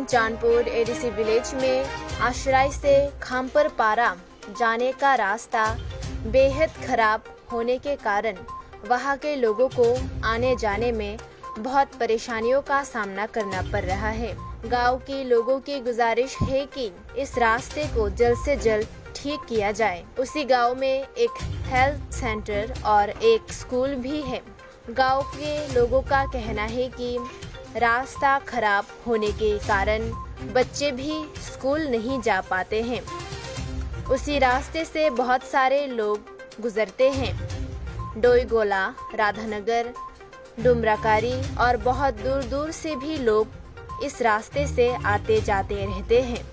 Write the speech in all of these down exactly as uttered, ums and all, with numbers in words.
Chandpur ADC village में आश्रय से खामपर पारा जाने का रास्ता बेहद खराब होने के कारण वहां के लोगों को आने जाने में बहुत परेशानियों का सामना करना पड़ रहा है। गांव के लोगों की गुजारिश है कि इस रास्ते को जल्द से जल्द ठीक किया जाए। उसी गांव में एक हेल्थ सेंटर और एक स्कूल भी है। गांव के लोगों का कहना है कि रास्ता खराब होने के कारण बच्चे भी स्कूल नहीं जा पाते हैं। उसी रास्ते से बहुत सारे लोग गुजरते हैं। डोईगोला, राधानगर, डुमराकारी और बहुत दूर दूर से भी लोग इस रास्ते से आते जाते रहते हैं,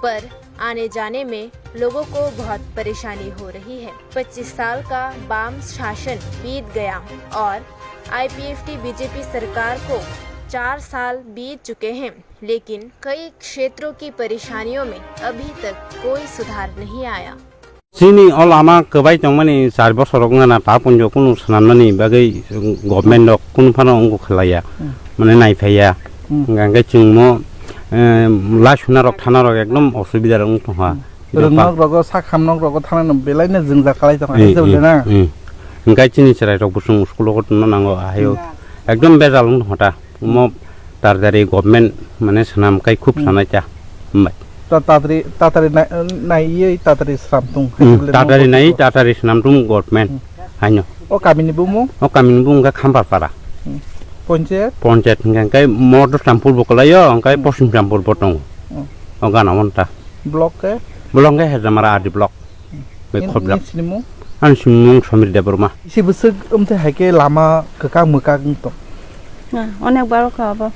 पर आने जाने में लोगों को बहुत परेशानी हो रही है। पच्चीस साल का वाम शासन बीत गया और आईपीएफटी बीजेपी सरकार को चार साल बीत चुके हैं, लेकिन कई क्षेत्रों की परेशानियों में अभी तक कोई सुधार नहीं आया। Chini o lama kwbai tongmani char bosor rok wngkha na, ta ponjo kunu swnamnani bagwi government rok kunu phano wngkha khlaiya, hmm, mane naiphaiya. Hmm. Hwnkha hwnkhe chwngno, eh, lai suna rok thana rok ekdom osubida rok wng tongkha. Hmm. Rwngnok rogo, sak hamnok rogo thana no belai no jwngjal kalai tongkha, hmm, hai jabole na? Hmm. Hwnkhe chini chwrai rok bwswng school o tongna nango, ahaio, hmm, ekdom bejal wng tongkha ta. Omo tarjari government mane swnam kai khub, hmm, sanai ta. Hambai. Ta-, tatari, tatari nai, naiwi tatari swnam tung. Hmm, hai bole tatari nai, tatari swnam tung government. Hmm. Haino. O kamini bumung? O kamini bumung khe Khamparpara. Hmm. Ponchayat? Ponchayat hwnkhe kai Motor Champur bo kwlaio, hwnkhe, hmm, Poschim Champur bo tongo. Hmm. O gana monta. Block khe? Block khe Hejamara R D block. Bai, nini, khobjak. Nini sinimung? Ani sinimung Samir Debbarma. Isi bwswk wngte hai khe lama kwkak mwkak wng tong? Ah, onek bar kha abo.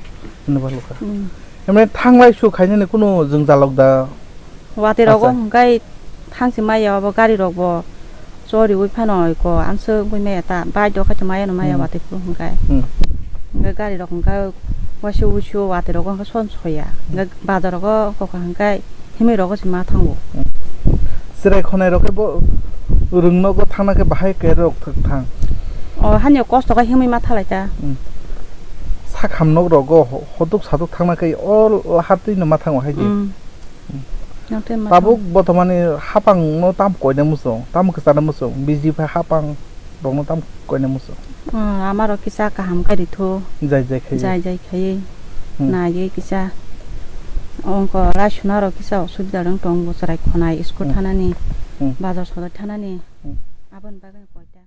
Onek bar kha. Hmm. Emne thanglai su khainani kunu jwngjalok da? Watwi rogo achai. Hwnkhe thangsi maya abo gari rok bo choriwi phano iko answk wngwi maya ta, bike rok khaito maya no maya, hmm, watwi phuru hwnkhe. Hmm. Hwnkhe gari rok hwnkhe waisa wuisu watwi rogo hwnkhe son soya. Hmm. Hwnkhe bazar rogo kokha hwnkhe himwi rogo se ma thango. Hmm. Chwrai khonai rok khe bo rwng nogo thangna khe bahai khe rok thang. O hani kosto khe himwi ma thalai ta. Hmm. Sak ham nok rogo ho-, hotuk satuk thangna khe o lahar twi no ma thango hai di. Hmm. Hmm. Nokte ma tabuk thang. Botomani hapang no tam koina muchung, tam kwchana muchung, biji phai hapang rok no tam koina muchung. Hmm, ama rok kisa kaham khe ritho. Jai jai khe. Jai jai khe. Hmm. Naiwi kisa ongko lai suna rok kisa osubida rok tongo, chwrai khonai, school, hmm, thanani, hmm, bazar sodor thanani, hmm, aboni bagwi koita.